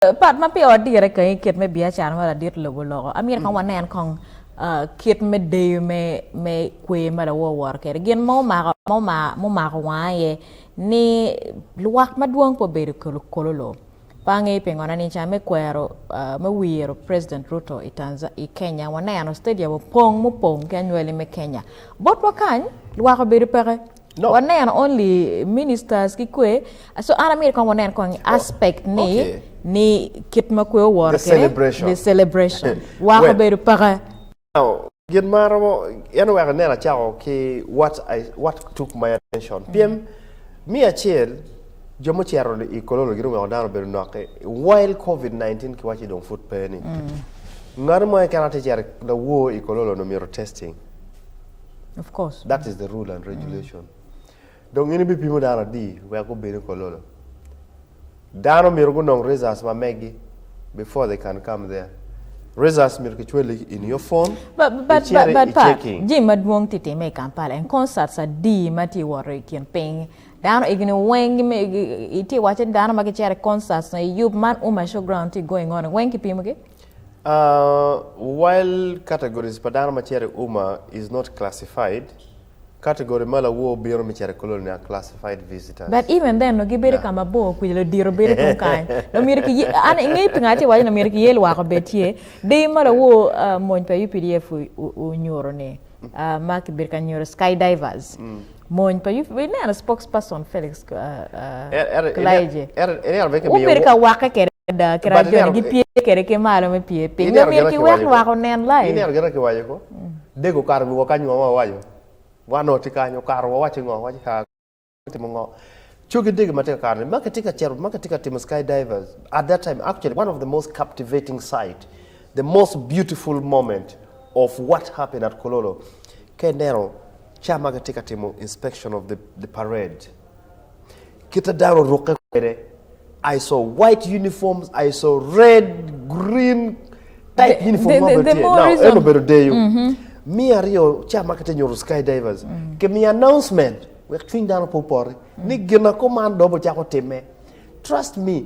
Pat ma peya wadire kany i kit me biacara ma ladit lobo oloko, amyero kong wanen kong kit me deyo me kwer ma lawor owoto kwede. Gin ma omako wanga aye ni lwak madwong pe obedo kololo. Pe angeyo pingo na ni ca me kwero me wiro President Ruto i Kenya waneno stadium opong mupong ki anywali me Kenya. Botwa kany lwak obedo peke. No. Waneno only ministers ki kwe. So an amyero kong wanen kong aspect ni Okay. ni kit ma kwe oworo The kwede. celebration. The celebration. Wako Well. obedo peke. Now, gin ma romo en oweko ineno acako ki what I what took my attention. Pien me acel jo mucito i Kololo gin oweko dano obedo nokke while COVID-19 kiwaco ni dong pud pe ni. Ngat mo keken atye cito lawor i Kololo ni myero testing. Of course. That is the rule and regulation. Dong in ibipimo dano adi wek gubed i Kololo? Dano myero gunong results ma meggi before they can come there. Results myero kicwali in your phone, But, but, icito but, but, i pa, checking. jami madwong tye time i Kampala en concerts adi ma tye woto i kin piny dano egini weng itye waco ni dano ma gicito i concerts i yub man Uma showground tye going on weng kipimogi? While categories pa dano ma cito i UMA is not classified, category ma lawor bino me cito i Kololo ni are classified visitors. But even then nongo gibedo ka mabor kwija ludito bedo tung kany. Nongo myero ki an ingeyo pingo atye waco ni myero ki ye lwak obed tye. Deyo ma lawor mony pa UPDF onyuto ni ma kibedo ka nyuto skydivers. Mony pa UPDF ineno spokesperson Felix Kulayije. Obedo ka wakke kwede ada ki rac joni gipye kwede ki malo me pye piny. Nyo myero kiwek lwak onen live. Ineno gin ma kiwaco ko? Dego okato wiwa kany ngo ma wawaco? Wan onongo tye kany okato wawaco ngo? Wawaco ha timo ngo? Cogi dege ma tye ka kato ni ma kitye ka cito ma kitye ka timo skydivers at that time actually one of the most captivating sight the most beautiful moment of what happened at Kololo ka ineno ca ma kitye ka timo inspection of the, the parade Kita dano orukke kwede, I saw white uniforms, I saw red, green type uniform ma obedo tye. Now, en obedo deyo. Me aryo, ca ma kitye nyuto skydivers, kimiyo announcement wek cwiny dano pe opoti ni gin ma kuman dong ocako timme. Trust me,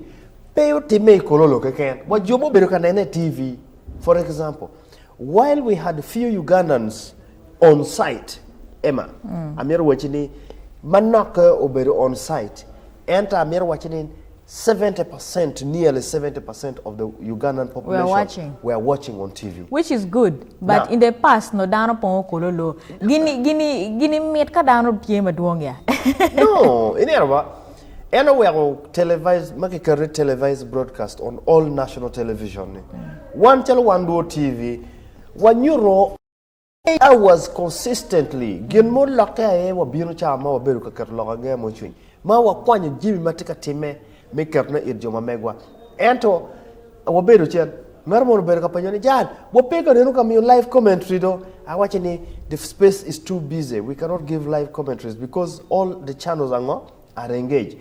pe otimme i Kololo keken, wa jo ma obedo ka nene i TV. For example, while we had few Ugandans on site Emma amito wacci ni manokke obedo on site ento amito wacci ni 70% nearly 70% of the Ugandan population watching. were watching on TV. Which is good but Now- in the past no dano pongo kololo gini gini gini mit ka dano tye madwong ya. No, ineno ba en oweko televised ma kiketo ni televised broadcast on all national television ni. Wan calo wan luo TV wanyuto Hours consistently. Gin ma olokke aye wabino cawa ma wabedo ka keto lok angeya mo cwiny, ma wakwanyo jami ma tye ka timme me ketone it jo ma megwa. Ento wabedo cen, ngat mo obedo ka penyo ni, Jal, wape ka neno ka miyo live commentary do? Awacce ni, the space is too busy, we cannot give live commentaries because all the channels ango? Are engaged.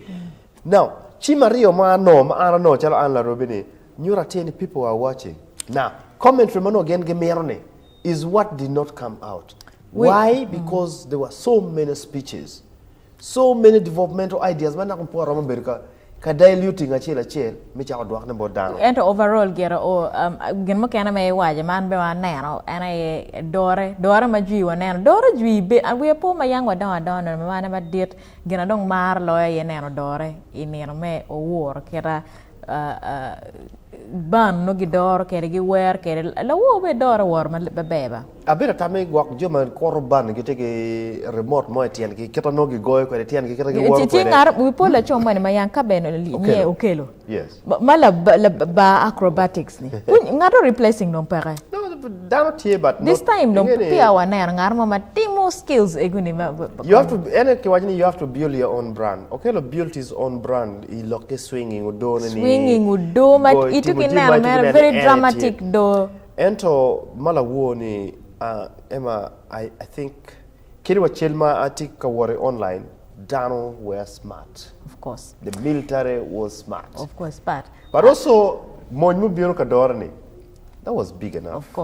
Now, cim aryo ma anongo, ma an anongo calo an Larobi ni, nyuto atir ni people are watching. Now, commentary ma nongo gin gimito ni, is what did not come out. Why? Because there were so many speeches, so many developmental ideas ma naka pe waromo bedo ka ka diluting acel acel me cako dwokne bot dano. Ento overall gire o um, gin mukene ma iwaco ma an bene aneno en aye dore, dore ma jwi waneno, dore jwi be, wiya po ma yang wadongo adonga nongo mamane madit gin na dong maro loyo aye neno dore i nino me owuro kita Ban nongo gidoro kwede, giwero kwede, lawor bene dore woro maber ba. Abedo atamo ni gwok jo ma kuto ban gitye ki remote mo i tyengi, kit ma nongo gigoyo kwede tyengi, kit ma giwoto Tye kwede. ngat, wi po laco moni ma yang ka bene nyiye Okello. Yes. Ma la acrobatics ni. Ngat o replacing dong peke. No, dano tye but This time dong peya waneno ngat mo ma timo skills ego ni ma. You have to, ene kiwaco ni you have to build your own brand. Okello built his own brand i lok ki swinging odoo ne ni. Swinging odoo ma Goyo, ituko timo jami ineno ma ituko mere ineno very ni en aye dramatic tye. doo. Ento ma lawor ni uh, Emma, I, I think kadi wa cal ma atye ka wot i online, dano were smart. Of course. The military was smart. Of course, but. But also, mony mubino ka dore ni, that was big enough. Of course.